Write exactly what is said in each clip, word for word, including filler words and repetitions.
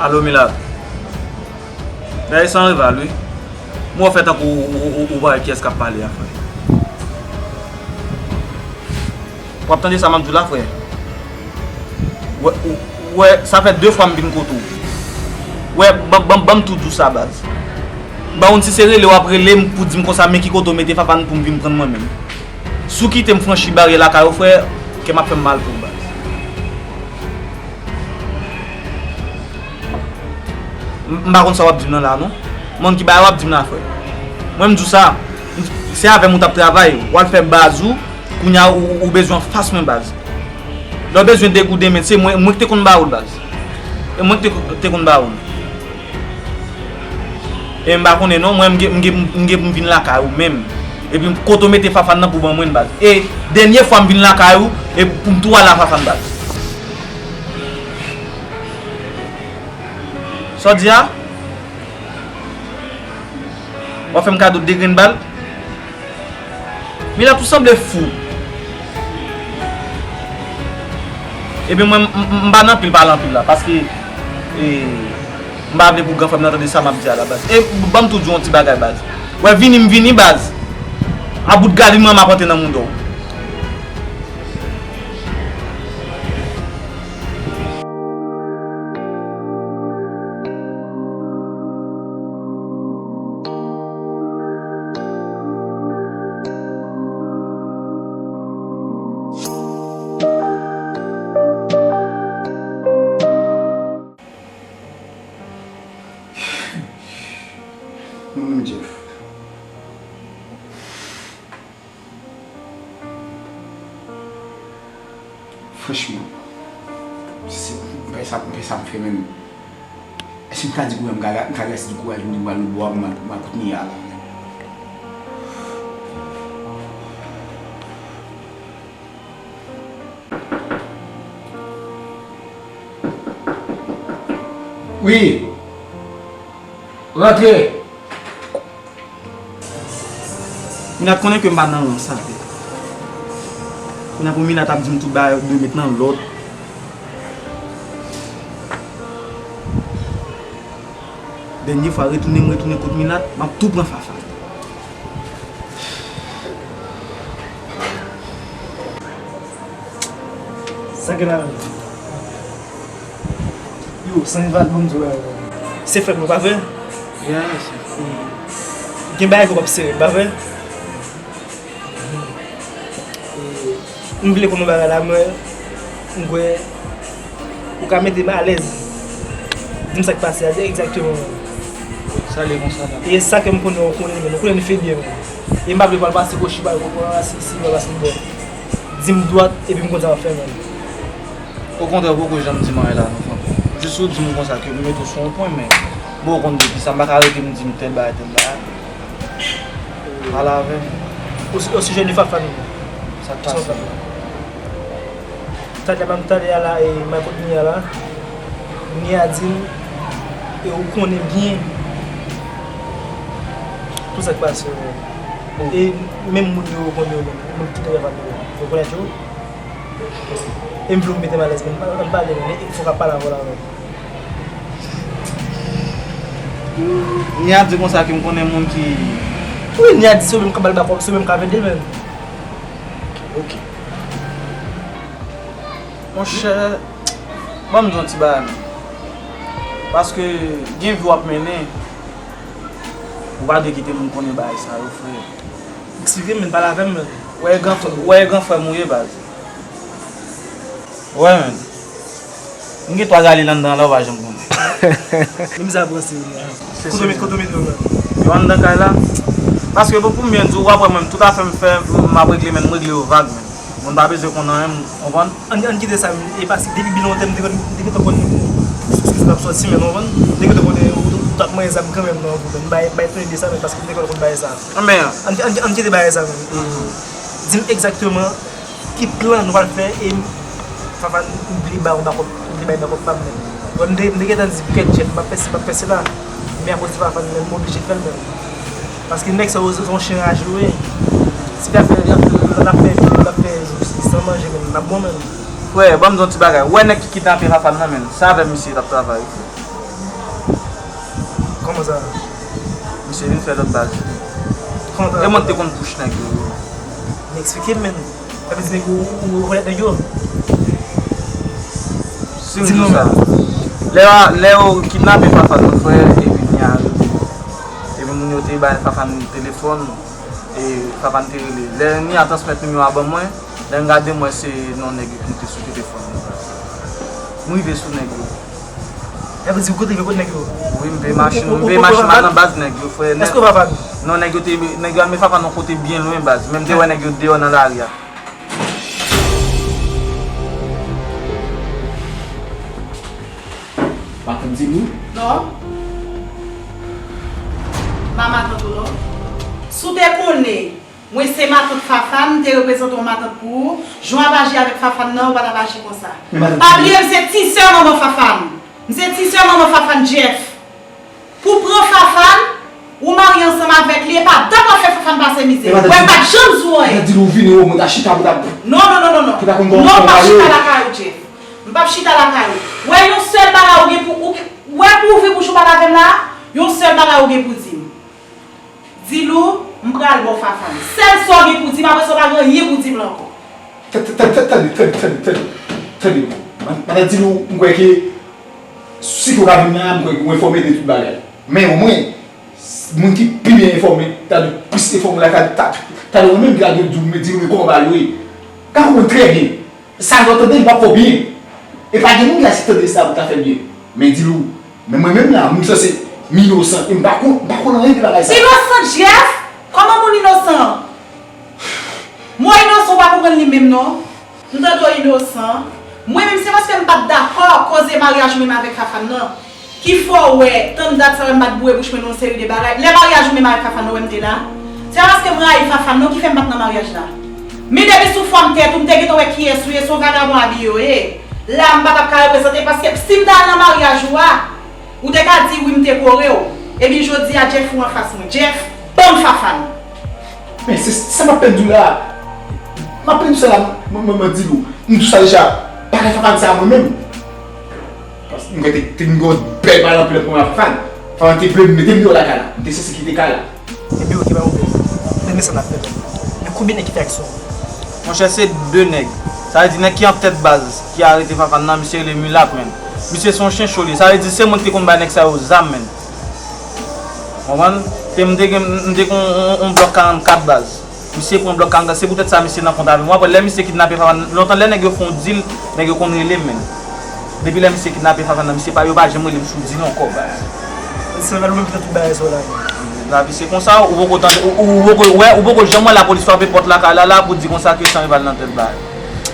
Alo, Milat. Dayè, se Anrival, wi. Mwen, w fè tankou ou, ou, ou, ou pa wè kiyès k ap pale a, frè. W ap tande sa m ap di w la, frè? Wè, ou, wè, sa fè de fwa m vin kote w. Wè, ban, ban, ban m tou di w sa, baz. Ba yon ti se rele w ap rele m pou di m konsa, men ki kote w mete Fafane pou m vin pran l mwen menm. Si w kite m franchi baryè lakay ou, frè, kè m ap fè m mal pou w, baz. M, m pa konn sa w ap di m nan la, non. M konn ki bagay w ap di m la, frè. Mwen, m di w sa, m, se avè m ou t ap travay, w al fè baz ou, kounye a ou, ou, ou bezwen anfas mwen, baz. Lè w bezwen degouden men, se mwen, mwen ki te konn ba ou l, baz. E mwen ki te, te konn ba ou l. E m pa konnen non, mwen m gen, m gen, m gen pou m vin lakay ou menm. Epi kote w mete Fafane nan pou ban mwen l, baz. E dènye fwa m vin lakay ou, e pou m tou al a Fafane, baz. Sa w di a? W ap fè m kado de grenn bal? Milat, ou sanble fou. Ebyen, mwen, m, m, m pa nan anpil pale anpil la, paske, e, m pa vle pou gran frè m nan tande sa m ap di a la, baz. E, ban m tou di w yon ti bagay, baz. Wè, vini, m vini, baz. A bout galin mwen, m ap antre nan mouda w. Mwen menm, Jeff. Franchman, se, m pa sa, m pa sa m fè menm. Èske m ka di kouraj, m ka, m ka resi di kouraj, m di m pral lòtbò a, m al, m al kout Nia la. Wi. Rantre. Minat konnen ke m pa nan rans avè l. Kounye a pou Minat ap di m tout bagay yo dwe met nan lòd. Dènye fwa, retounen m retounen kot Minat, m ap tou pran Fafa. Sa gen la menm? Yo, Sanrival, bon, m di w bagay. Se frè m, pa vre? Yeah, se frè m. Gen bagay ke w ap sere, pa vre? E, m vle konn yon bagay la, mwen, m kwè ou ka mete m alèz. Di m sa k pase a, egzakteman. Sa l ye konsa la? E sa ke m konnen, ou konnen, men ou konnen n febyen, men. E m pa vle pral pase kòchi pa, ou konprann, si, si, pral pase m bò. Di m dwat, epi m konn sa m ap fè, men. Okontrè, ou poko janm di m anyen la, non, fanmi. Jis ou di m konsa ke m mete w sou yon pwen, men bon, ou konn depi sa, m pa ka rete m di m tèl bagay, tèl bagay. Pale avè m. O, o sijè de Fafane. Sa k pase? Sa k pase? Talè a, m talè a la, e, m al kot Nia la. Nia di m, e ou konnen byen tout sa k pase yo. E menm moun yo ou konnen yo menm, moun ki te travay yo, yo konèt yo. E m vle w mete m alèz, men ann pale, men fòk ap pale avè w la, men. Nia di konsa ke m konnen moun ki. Wi, Nia di se ou menm k ap ba l bakòp, se ou menm k ap ede l, men. Ok. Monchè, ban m di yon ti bagay, men. Paske gen vi w ap mennen, ou pa dwe kite moun konnen bagay sa yo, frè. Eksplike m, men pale avè m, men. Wè, gran frè, wè, gran frè m ou ye, baz. Wè, men. M gen twa galil anndan la, ou pa janm konnen. Menm sa pran serye a. Kote w met, kote w met yo, men? Yo anndan kay la. Paske bon, pou m byen di w, w ap wè mwen, tout afè m fè, m ap regle, men m regle yo vag, men. Moun pa bezwen konn anyen, m konprann. Ann, ann kite sa, men. E paske depi byen lontan, m te konn, m te gentan konn sou sa k ap sòti, men, w konprann. M te gentan konnen ou, ou t ap manyen zam kanmenm nan, men. M bay, bay tande de sa, men, paske m te gentan konn bagay sa. Ann, ann, ann kite bagay sa, men. Di m egzakteman ki plan nou pral fè e Fafane, m vle ba w bakòp, m vle bay bakòp pa m, men. Bon, m te, m te gentan di kèt Jeff, m ap fè si, m ap fè sela. Men akoz de Fafane, men, m oblije fè l, men. Paske nèg sa yo, se yon chen raje yo ye. Si l ap fè, l ap fè, l ap fè, l ap fè san manje, men, l ap bon, men. Frè, ban m di yon ti bagay. Ou wè nèg ki kidnape Fafane nan, men. Se avè misye l ap travay, wi, frè. Kòman sa? Misye vin fè lòt baz. Kòman sa? E mwen ki te konn push nèg yo. Men eksplike m, men. Sa vle di nèg yo, ou, ou rekonèt nèg yo? Si m di w sa. Lè, lè yo kidnape Fafane, mon frè, epi Nia rive. Epi moun yo te bay Fafane telefòn, e Fafane te rele. Lè Nia transmèt nimewo a ban mwen, lè m gade, m wè se non nèg yo ki te sou telefòn nan. M rive sou nèg yo. Sa vle di ou kote, kote nèg yo? Wi, m veye machin, m veye machin m al nan baz nèg yo, frè. Èske w Fafane? Non, nèg yo te, nèg yo al met Fafane yon kote byen lwen baz. Men m te wè nèg yo deyò nan lari a. Matant Dilou? Non. M pa matant ou non. Si w te konnen mwen se matant Fafane, m te reprezante yon matant pou ou, jan w ap aji avèk Fafane nan, ou pa t ap aji konsa. Pa bliye m se ti sè manman Fafane. M se ti sè manman Fafane Jeff. Pou pran Fafane, ou marye ansanm avèk li, e pa dat w ap fè Fafane pase mizè. Wè, m pa t janm di w anyen. Matant Dilou vini, ou mwen ta chita pou ta. Non, non, non, non, non. Pou ta konn kòman. Non, m p ap chita lakay ou, Jeff. M p ap chita lakay ou. Wè, yon sèl bagay ou gen pou, ou, wè, pou ouvri bouch ou pale avè m la, yon sèl bagay ou gen pou di m. Dilou, m pral ba w Fafane. Sèl sa w gen pou di m, apre sa w pa gen anyen pou di m la ankò. Tande, tande, tande, tande, tande, tande. Matant Dilou, m kwè ke si ke w ka vin la, m kwè ke w enfòme de tout bagay. Men omwen, moun ki pi byen enfòme, tande, plis enfòme la, tande, tande, tande, ou menm ki ta dwe di w, men Dilou, men kòman bagay yo ye. Ka konprann trè byen. Sa lè w tande l p ap fè w byen. E pa gen moun ki ka tande sa pou ta fè l byen. Men Dilou, men mwen menm la, m sanse m inosan e m pa konn, m pa konn anyen de bagay sa. Inosan Jeff? Kòman moun inosan? Mo inosan ou pa konprann li menm non. M tande w inosan. Mwen menm se paske m pa t dakò koze maryaj ou menm avèk Fafane nan. Ki fè w wè, tann dat sa wè m pa t boure bouch mwen nan yon seri de bagay. Lè maryaj ou menm avèk Fafane nan wè m te la. Se pa paske m rayi Fafane non ki fè m pa t nan maryaj la. Men depi sou fòm tèt ou, m te gentan wè kiyès ou ye, se yon vagabon abiye w ye. La, m pa t ap ka reprezante paske si m t al nan maryaj ou a, ou te ka di wi m te kore w. Epi jodi a, Jeff ou anfas mwen. Jeff, ban m Fafane. Men se sa m ap pèdi w la. M ap pèdi w sa la, mwen, mwen, mwen di w. M di w sa deja. Bagay Fafane sa a mwen menm. Paske m te, te gen yon bèl pale anpil anpil ak Fafane. Fafane te vle mete m deyò lakay la. M te sanse kite kay la. Ebyen, oke, pa pwoblèm. Men, men sa n ap fè menm. Men konbyen nèg ki fè aksyon an? Monchè, se de nèg. Sa vle di nèg ki an tèt baz, ki arete Fafane nan, misye rele Milat, menn. Misye se yon chen cho li. Sa vle di se mwen ki te konn bay nèg sa yo zam, menn. Konprann? Te, m te gen, m te gen yon, yon, yon blòk karannkat baz. Misye pran blòk karannkat, se poutèt sa misye nan kont avè m. W ap wè lè misye kidnape Fafane, lontan lè nèg yo fè yon dil, nèg yo konn rele m, menn. Depi lè misye kidnape Fafane nan, misye pa, yo pa janm rele m sou dil ankò, baz. Se nan nou menm ki nan tout bagay sa yo la, menn. Lavi se konsa, ou poko tande, ou, ou, ou poko wè, ou poko janm wè lapolis frape pòt lakay la, la pou di konsa ke san rival nan tèt bagay.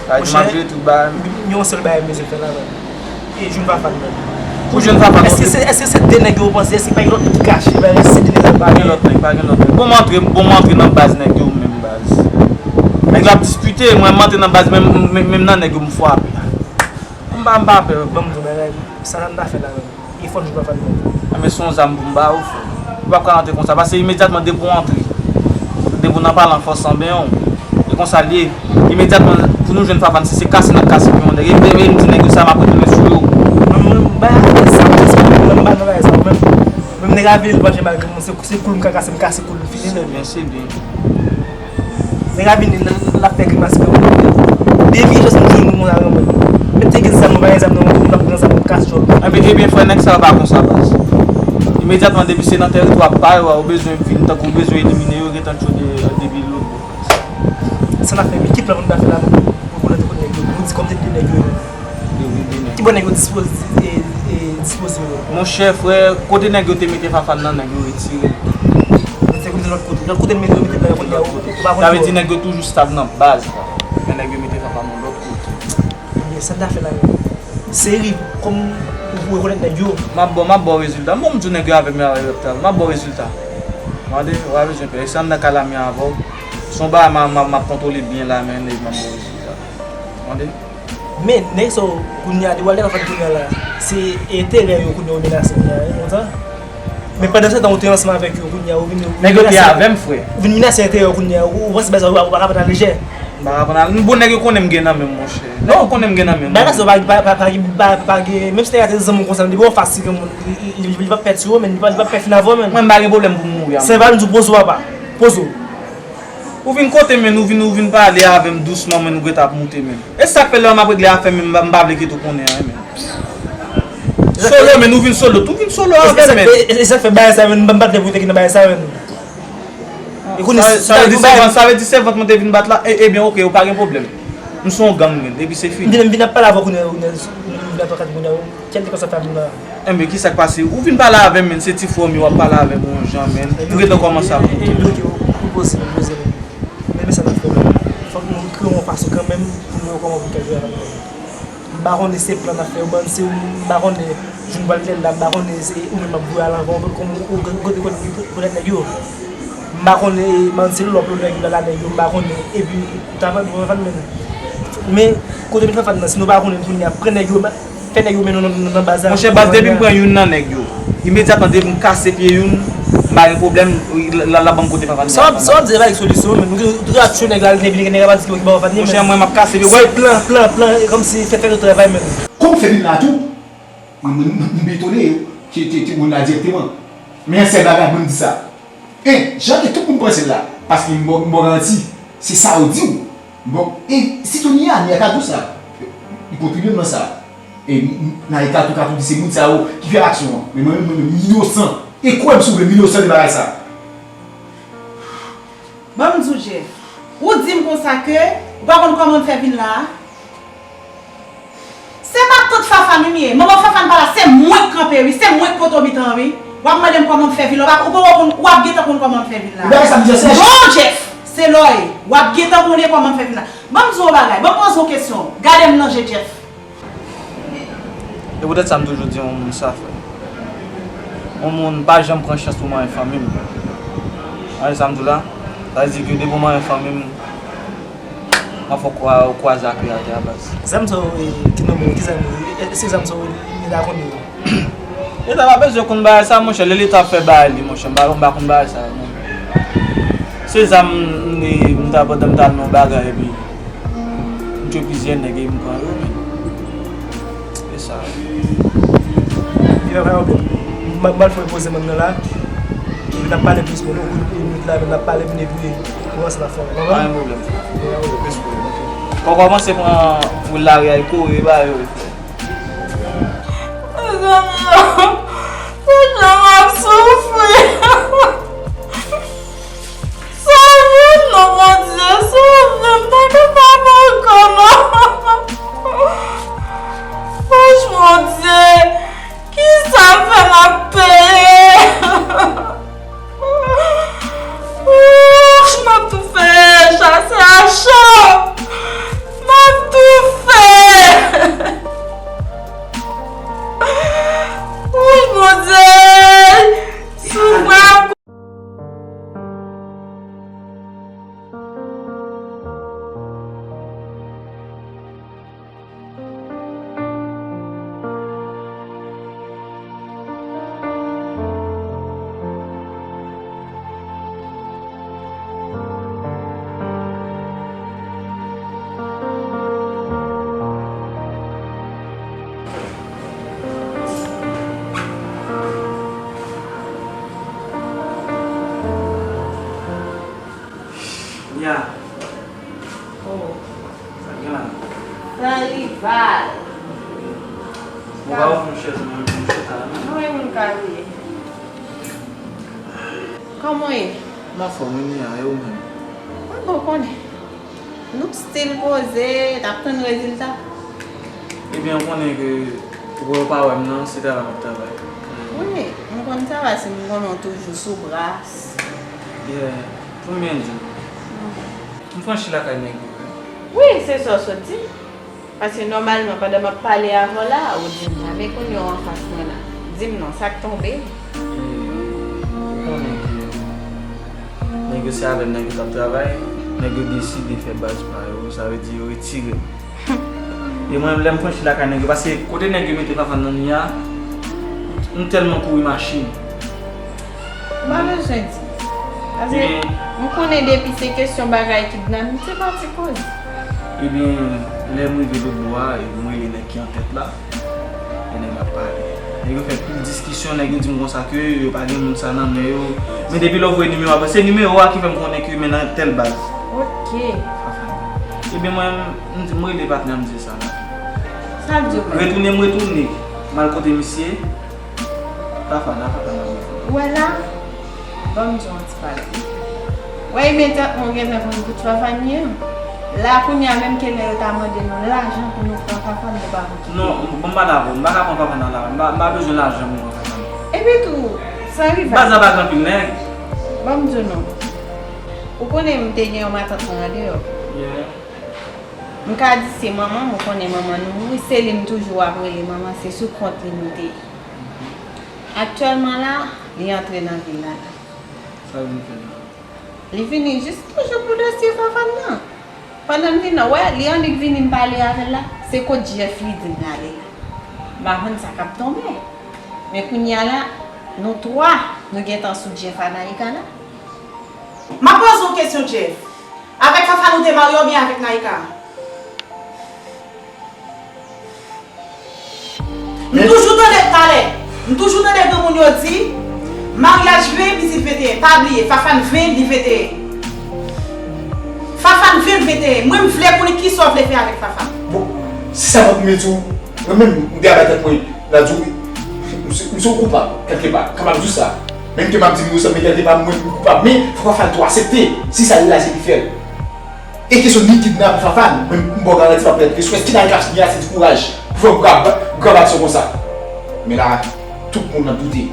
Sa vle di malgre tout bagay. Monchè, gen yon sèl bagay m bezwen fè la, menn. E jwenn Fafane nan. Pou jwenn Fafane. Èske se, èske se de nèg yo panse, èske pa gen lòt nèg ki kache, pa gen se de nèg sa yo pa gen lòt nèg, pa gen lòt nèg. Bon, m antre, bon, m antre nan baz nèg yo menm baz. Nèg la ap diskite, mwen m antre nan baz menm, menm, menm nan nèg yo m frape. M pa, m pa pè. Ban m di w bagay, sa n ta fè la menm. E fò n jwenn Fafane nan. Anben se yon zam pou m ba ou, frè. Ou p ap ka rantre konsa, paske imedyatman depi w antre, depi w nan pale an fòs anben w, e konsa l ye. Imedyatman, pou nou jwenn Fafane, si se kase n ap kase pye yon nèg. E, e, e m di nèg yo sa, m ap retounen sou yo. Non, mwen, m bay afè sa, m pa nan bagay sa, mwen menm. Menm nèg la vini, l panche malgre mwen, se, se kou l m ka kase, m kase kou l, fini, men. Se byen, se byen. Nèg la vini, l, l ap fè grimas, men mwen, depi jis m jwenn moun konsa nan mwen. Mete gen zam, mwen pa gen zam nan mwen, m ap pran zam, m kase jòl. Ebyen, ebyen, frè, nèg sa yo pa konsa, baz. Imedyatman, depi se nan tèritwa pa yo a, ou bezwen vin, tankou ou bezwen elimine yo, gentan tchode depi lòt bò. Sa n ap fè, men ki plan pou n ta fè la, pou, pou konnen kote nèg yo, pou di kòm se de nèg yo ye. Ki bò nèg yo dispoze, e, e, dispoze yo? Monchè, frè, kote nèg yo te mete Fafane nan, nèg yo retire l. Se kote lòt kote. Lòt kote n mete yo, mete blan yo kote yo. Ou pa konn. Sa vle di nèg yo toujou stab nan baz la. Men nèg yo mete Fafane yon lòt kote. Ebyen, sa n ta fè la menm? Se rive, kòm ou rekonèt nèg yo. M ap ba w, m ap ba w rezilta. Bon, m di w nèg yo avè m, yo avè reptal. M ap ba w rezilta. Tande, ou pa bezwen pè. Èske m nan kay la menm avè w? Se yon bagay m, m, m ap kontwole byen la, men nèg m ap ba w rezilta. Tande? Men, nèg sa yo, kounye a, depi w al nan Fafane kounye a la, se enterè yo kounye a ou menase kounye a, wi, kontan. Men pandan se tan ou te ansanm avèk yo, kounye a, ou vin, ou vin menase. Nèg yo te avè m, frè. Ou vin menase enterè yo kounye a, ou, ou panse bagay sa yo, ou pa ka pran nan lejè. M pa ka pran nan, bon, nèg yo konnen m gen nan men m, monchè. Nèg yo konnen m gen nan men m. Bagay sa yo pa, pa, pa, pa, pa, pa gen, menm si nèg la te zanmi w konsa, depi w anfas li gen moun, li, li, li, li p ap pè ti w, men li p ap, li p ap pè fin avè w, men. Mwen, m pa gen pwoblèm pou m mouri a. Sèval m di w poze w apa. Poze w. Ou vin kote m, men, ou vin, ou vin pale avè m dousman, men, ou gentan ap moute, men. E sa k fè lè m ap regle afè m, men, m pa, m pa vle kite w konnen anyen, men. Solo, men, ou vin solo, tou vin solo avè m, men. E, e, e sa k fè bagay sa, men, m pa, m pa t vle pou w te gen nan bagay sa, men. E kounye a, sa, sa vle di sèvant, sa vle di sèvant mwen te vin bat la? E, ebyen, oke, ou pa gen pwoblèm. M se yon gang, men, epi se fini. M vin, m vin ap pale avè w kounye a, kounye a, m vin ap pale kounye a, kèlkeswa sa fè m la. Enben, kisa k pase? Ou vin pale avè m, men, se ti frè w m ye, w ap pale avè m yon jan, men. M gentan kòmanse ap moute. Oke, ou poze, ou poze, men. Men, men sa n ap fè, men. Fòk nou kreye yon fason kanmenm pou nou wè kòman pou n ka jere avè l. M pa konnen se plan n ap fè yo, bann se ou, m pa konnen jou n pral tèl la, m pa konnen se ou menm m ap voye al ankò, ou konnen, ou konnen pou lòt nèg yo. M pa konnen, bann se lòt nèg yo la, nèg yo, m pa konnen, epi ou ta vann, ou ta vann menm. Men, kote m ta vann nan, si nou pa konnen kounye a, pran nèg yo, fè nèg yo mennen nou nan, nan, nan baz la. Monchè, baz, depi m pran youn nan nèg yo, imedyatman, depi m kase pye youn, m pa gen pwoblèm, l, l, l ap ban m kote m ap vann. Sa w ap, sa w ap di, se pa yon solisyon, men. Nou, nou, nou ap tchwe nèg la, nèg la, nèg la pa di ki, ki ba w vann, monchè, men mwen, m ap kase pye. Se plan, plan, plan, kòmsi fè, fè travay, men. Kòm w fè vin la tou, mwen, mwen, mwen, mwen etone ke, ke, ke moun la dirèkteman. Men yon sèl bagay, mwen, m di sa. E, jan ke tout moun panse l la, paske m ba w, m ba w garanti, se sa yo di w. M ba w, e, si tou ni a, ni a ka di w sa. Li kontribye nan sa. E, n, n, nan e ka tou, ka tou di se moun sa yo ki fè aksyon an. Men mwen menm, mwen menm, m inosan. E kwè m si w vle, m inosan de bagay sa. Ban m di w, Jeff, ou di m konsa ke ou pa konn kòman m fè vin la a? Se pa tant Fafane m ye. Manman Fafane pa la, se mwen k kanpe, wi. Se mwen k poto mitan an, wi. W ap mande m kòman m fè vin la. W ap, ou poko konn, w ap gentan konn kòman m fè vin la. Ou pa wè sa m di a, se... Non, Jeff, se lòy. W ap gentan konnen kòman m fè vin la. Ban m di w yon bagay. Ban m poze w kesyon. Gade m nan je, Jeff. E poutèt sa m toujou di yon moun sa, frè. Yon moun pa janm pran chans pou manyen fanmi m. Ou wè sa m di w la? Sa vle di ke depi w manyen fanmi m, mwen fòk ou kwaze ak li atè a, baz. Zam sa yo, e, ki nan men w, ki zam yo? E, èske zam sa yo, Leta konnen yo? Leta pa bezwen konn bagay sa, monchè. Lè Leta ap fè bagay li, monchè, m pa, m pa konn bagay sa yo, non. Se zam, m, m ta, pandan m ta nan yon bagay, epi m tchwe plizyè nèg e m pran yo, men. E sa. Yo pa pwoblèm. M, m al fè poze m nan la. Epi n ap pale plis, men, nou, nou, nou la, n ap pale, vin epi, nou ansanm ap fè. Pa gen pwoblèm. Plis pwoblèm, ok. Kòkò panse pran woul lari a, e kore ba yo. Mezanmi, oh, se jan m ap soufri. Sove m non, Bondye, sove m, m pa kapab ankò non. Wouch, Bondye, kisa m fè m ap peye? Wouch, m ap toufe, chase a cho, m ap toufe. Wouch, Bondye, si w pa Ya. Oh. Sa gen la? Sa rival. Ou pa ofri m chèz mwen, m chita la, non? Non, e moun ka wi. Kòman w ye? M anfòm wi, Nia, e ou menm? Mwen bon konnen. Nou still poze, n ap tann rezilta. Ebyen, ou konnen ke ou wè ou pa wè m nan, se travay m ap travay. Wi, m konn sa paske m konnen w toujou sou bras. Yeah, pou m byen di w. M franchi lakay nèg yo wi. Wi, se sa w sot di. Paske nòmalman, pandan m ap pale avè w la, ou di m sa, men kounye a w anfas mwen la. Di m non, sa k tonbe? E, ou konnen ke nèg yo se avè m nèg yo t ap travay, nèg yo deside fè baz pa yo, sa vle di yo retire m. E mwen menm, lè m franchi lakay nèg yo, paske kote nèg yo mete Fafane nan li a, m tèlman kouri machin. Ou pa bezwen di. Paske m konnen depi se kesyon bagay kidnapin, se pa ti koze. Ebyen, lè m rive lòtbò a, e m rele nèg ki an tèt la, e nèg la ap pale. Nèg yo fè tout diskisyon, nèg yo di m konsa ke yo pa gen moun sa nan men yo. Men depi lè w voye nimewo a, se nimewo a ki fè m konnen ke men nan tèl baz. Ok. Ebyen, mwen, m di, m rele patnè m, m di sa la. Sa l di w menm? Retounen, m retounen. M al kote misye. Fafana, Fafana, m retounen. Ou wè la? Ban m di w yon ti bagay. Wè, imedyatman w gentan konn kout Fafan ye. La, kounye a, menm ke lè yo ta mande nou lajan pou nou pran Fafan, nou pa pou kite. Non, m, m pa dakò. M pa ka pran Fafana la. M pa, m pa bezwen lajan pou m pran Fafana. Epi tou, san rival. Baz la pa gen anpil nèg. Ban m di w non. Ou konnen m te gen yon matant mwen andeyò. Yeah. M ka di se manman m, ou konnen manman nou mouri, se li m toujou ap rele manman, se sou kont li nou te ye. Aktyèlman la, li antre nan vil la la. Sa vin fè la? Li vini jis toujou pou dosye Fafan nan. Pandan m vin nan, wè, li annik vini m pale avè l la, se kot Jeff li di m l ale la. M pa konn sa k ap tonbe. Men kounye a la, nou twa, nou gentan sou Jeff a Naïka la. M ap poze w kesyon, Jeff. Avèk Fafan ou te marye oubyen avèk Naïka? M toujou tande talè, m toujou tande granmoun yo di, maryaj ven, pitit venteyen. Pa bliye, Fafan ven, li venteyen. Fafan ven, venteyen. Mwen, m vle konnen kisa w vle fè avèk Fafan. Bon, si sa mwen pou m di w, mwen menm, m te ap bay tèt mwen, m ap di w, m se, m se yon koupab, kèlkepa, kan m ap di w sa. Menm ke m ap di m inosan, men kèlkepa, mwen, m koupab. Men, fò Fafan tou aksepte, si sa li la, se li fè l. E kesyon ni kidnape Fafan, men m ba w garanti m ap pèd kesyon. Èske Naïka ap siyen ase di kouraj pou fè yon grav, grav aksyon konsa? Men la, tout moun ap doute.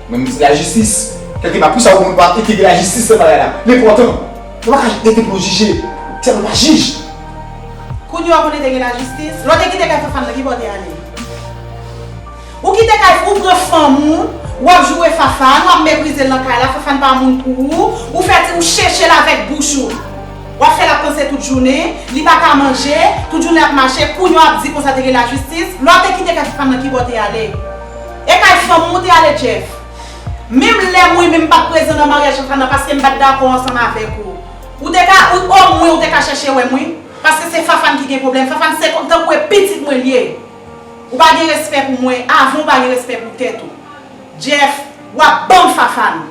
Men m di lajistis, kèlkepa, pou sa yon moun pa entegre lajistis nan bagay la. Li enpòtan. Yo pa ka rete pou yo jije. Sa nou pa jij. Kounye a w konnen te gen lajistis. Lè w te kite kay Fafan nan, ki bò w te ale? Ou kite kay, ou pran fanm ou, w ap joure Fafan, w ap meprize l nan kay la, Fafan pa moun pou ou, ou fè ti, ou cheche l avèk bouch ou. W ap fè l ap panse tout jounen, li pa ka manje, tout jounen ap mache, kounye a w ap di konsa te gen lajistis. Lè w te kite kay Fafan nan, ki bò w te ale? E kay fanm ou te ale, Jeff. Menm lè mwen menm m pa t prezan nan maryaj Fafan nan paske m pa t dakò ansanm avèk ou. Ou te ka, ou, omwen ou te ka chèche wè mwen, paske se Fafan ki gen pwoblèm. Fafan se kon, tankou e pitit mwen li ye. Ou pa gen respè pou mwen, avan w pa gen respè pou tèt ou. Jeff, w ap ban m Fafan.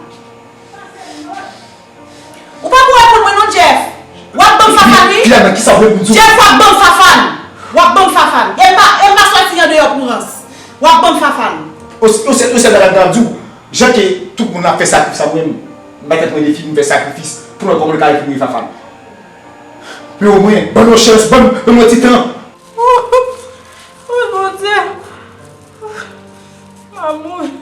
Ou pa pou reponn mwen non, Jeff. W ap ban m Fafan, wi. Finalman, kisa w vle pou m di w? Jeff, w ap ban m Fafan. W ap ban m Fafan. E m pa, e m pa sòti andeyò pou rans. W ap ban m Fafan. Yon sèl, yon sèl bagay m ka di w, jan ke tout moun ap fè sakrifis sa pou mwen, m bay tèt mwen defi pou m fè sakrifis pou m wè kòman l ka rekipere Fafan. Men omwen, ban m yon chans, ban m, ban m yon ti tan. Woy, Bondye. Mamoun.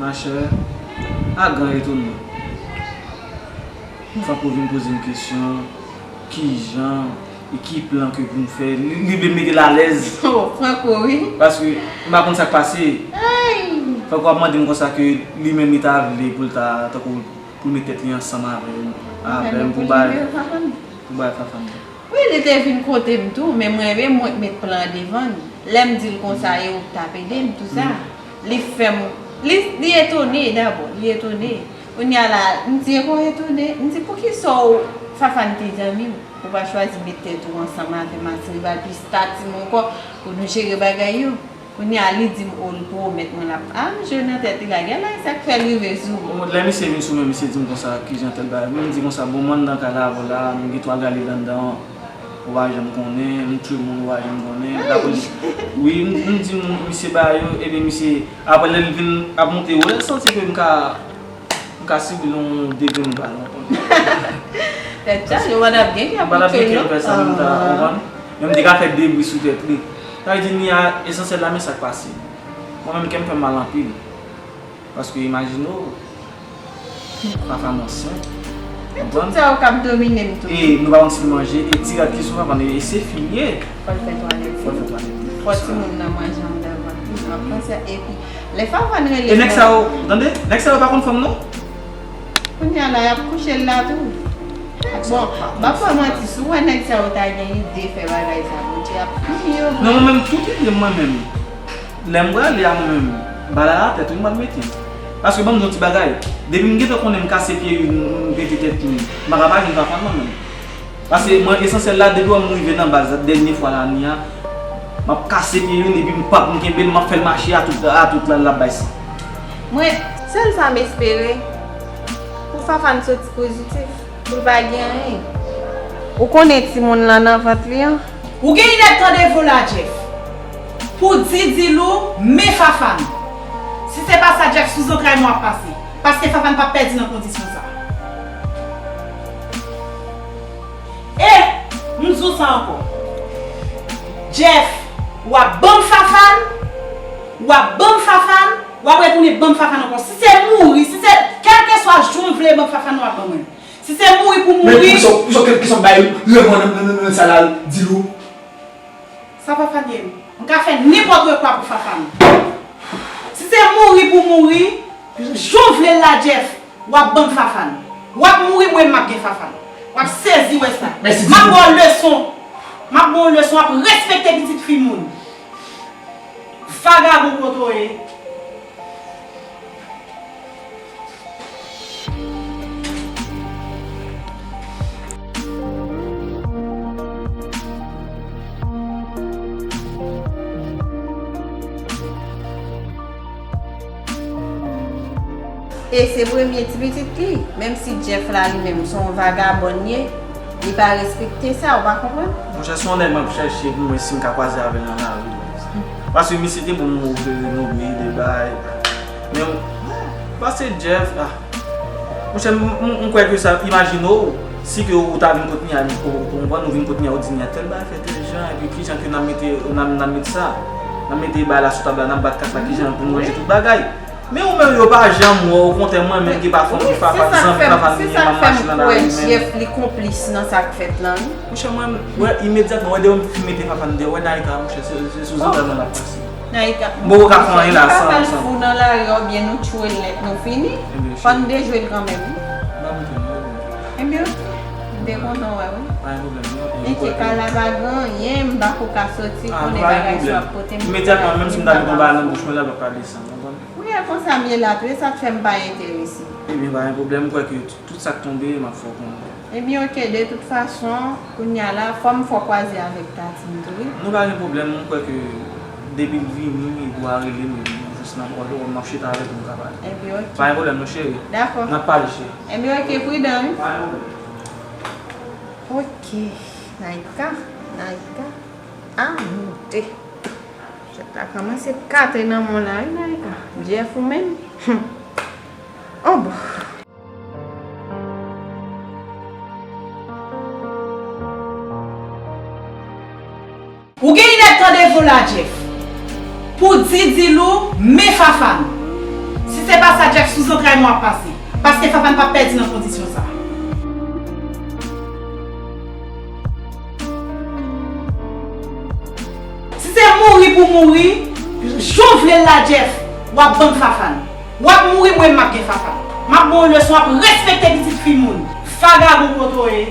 Machè, a gran etonnman, Franco vin poze m kesyon, kijan e ki plan ke pou m fè. Li, li vle m mete l alèz. Oh, Franco, wi. Paske m pa konn sa k pase. Ay! Franco ap mande m konsa ke li menm li ta vle pou l ta, tankou, pou l met tèt li ansanm avè m, avè m pou bay, pou bay Fafan. Wi, li te vin kote m tou, men mwen menm, mwen k met plan an devan l. Lè m di l konsa, e ou k t ap ede m, tou sa. Li fè m, li, li etone dabò, li etone. Kounye a la, m di, e kon etone, m di, poukisa w, Fafan te zanmi w, ou pa chwazi met tèt ou ansanm avè m, Max Rival, plis ta timoun ankò, pou nou jere bagay yo? Kounye a, li di m, o, l pwomèt mwen l ap, a, m jwe nan tèt li la, gèlè, sa k fè l rive sou mwen. Lè misye vin sou mwen, misye di m konsa, kijan tèl bagay. Mwen, m di konsa, bon, mwen nan kay la avè w la, m gen twa galil anndan, ou pa janm konnen, m tchwe moun, ou pa janm konnen. Lapolis, wi, m, m di m, misye ba yo, ebyen, misye, apre lè l vin ap monte, ou wè, l santi ke m ka M ka sibi l yon degre m pa konprann. Tèt chaje, ou pa t ap gen kè pou tchwe l, non? M pa t ap gen kè pou fè sa, m ta konprann. Men m te ka fè de bri sou tèt li. Sa vle di, ni a esansyèl la, men sa k pase. Mwen menm, kè m fè m mal anpil. Paske imajine w, Fafan ansent. Men tout sa yo k ap domine m tou. E nou pa konn si l manje, e ti rad ki sou Fafan, e se fi l ye. Fò l fè twalèt. Fò l fè twalèt. Fò timoun nan manje anndan vant li. M ap panse, epi lè Fafan rele. E nèg sa yo, tande, nèg sa yo pa konn fanm non. Kounye a la, y ap kouche l la tou. Bon, m ap fè w manti, si w wè nèg sa yo ta gen ide fè bagay sa, Bondye ap pini yo vre. Non, mwen menm, tout ide mwen menm, lè m prale a mwen menm, bal a latèt wi m pral mete. Paske ban m di yon ti bagay, depi m gentan konnen m kase pye wi, m, m pete tèt wi, m pa ka pa jwenn Fafan mwen menm. Paske mwen esansyèl la, depi wè m rive nan baz dènye fwa lane a, m ap kase pye youn epi m p ap m kenbe l, m ap fè l mache a tout, a tout la, l ap bay san. Mwen, sèl sa m espere, pou Fafan soti pozitif, pou l pa gen anyen. Ou konnen timoun lan nan vant li an? Ou gen ide tande vola Jeff. Pou di Dilou, men Fafan. Si se pa sa, Jeff sou zantray mwen ap pase. Paske Fafan p ap pèdi nan kondisyon sa. E, m di w sa ankò. Jeff, w ap ban m Fafan, w ap ban m Fafan, w ap retounen ban m Fafan ankò. Si se mouri, si se, kèlkeswa jan w vle ban m Fafan, w ap ban mwen. Si se mouri pou mouri. Men pou sa, pou sa, kèlkeswa bay revan nan, nan, nan, nan sa la, Dilou. Sa Fafan ye m. M ka fè nenpòt rekwa pou Fafan. Si se mouri pou mouri, jan w vle l la, Jeff, w ap ban m Fafan. W ap mouri, mwen m ap gen Fafan. W ap sezi wè sa. M ap ba w leson. M ap ba w leson, w ap respekte pitit fi moun. Vagabon kote w ye. E se premye ti pitit li, menm si Jeff la li menm se yon vagabòn ye, li pa respekte sa, ou pa konprann? Monchè, se yon nèg m ap chèche pou m wè si m ka kwaze avè l nan lari. Paske misye te ban m yon oto renove, de bagay. Men, pase Jeff, ah. Monchè, m, m, m kwè ke sa, imajine w, si ke ou ta vin kot Nia, ou, ou konprann, ou vin kot Nia, ou di Nia, tèl bagay fè tèl jan, epi kijan ke n ap mete, n ap, n ap mete sa, n ap mete bagay la sou tab la, n ap bat kat la, kijan pou n ranje tout bagay. Men ou menm, yo pa janm wè w, okontrè, mwen menm ki pa fè yon Fafan, zanmi Fafan m ye, m ap mache nan lari menm. Jeff, li konplis nan sa k fèt lan, wi. Monchè, mwen, wè, imedyatman, wè, depi m fin mete Fafan deyò, wè, Naïka, monchè, se, se sou zantray mwen l ap pase. Naïka. M poko ka fè anyen la san, san. Fafan fou nan lari a, oubyen nou tchwe l nèt, nou fini. Fò n dejwe l kanmenm, wi. Ebyen, m te kontan wè, wi. Pa gen pwoblèm, non. Enkye, kay la pa gen anyen, m pa ko ka soti, konnen bagay sa ap pote m. Imedyatman, menm si m ta met yon bagay nan bouch mwen, la, l ap pale san, konprann? Wi, e konsa m ye la tou, e sa k fè m pa enterese. Ebyen, pa gen pwoblèm, m kwè ke tout sa k tonbe, m ap fè w konnen. Ebyen, oke, de tout fason, kounye a la, fò m fè w kwaze avèk Tatim tou, wi. Nou pa gen pwoblèm, m kwè ke depi l vini, li dwe rele m, jis nan pwòl, m ap chita avè l pou m ka pale. Ebyen, oke. Pa gen pwoblèm, non, cheri. Dakò. N ap pale, cheri. Ebyen, oke, pridan, wi. Pa gen pwoblèm. Oke, Naïka, Naïka. A, moute. Chat la kòmanse kate nan men w la, wi, Naïka. Jeff ou menm? Hum. Oh, bon. Ou gen ide tande vola Jeff. Pou di Dilou, men Fafan. Si se pa sa, Jeff sou zantray mwen ap pase. Paske Fafan p ap pèdi nan kondisyon sa. Si se mouri pou mouri, jan w vle l la, Jeff, w ap ban m Fafan. W ap mouri, mwen m ap gen Fafan. M ap ba w leson, w ap respekte pitit fi moun. Vagabon kote w ye.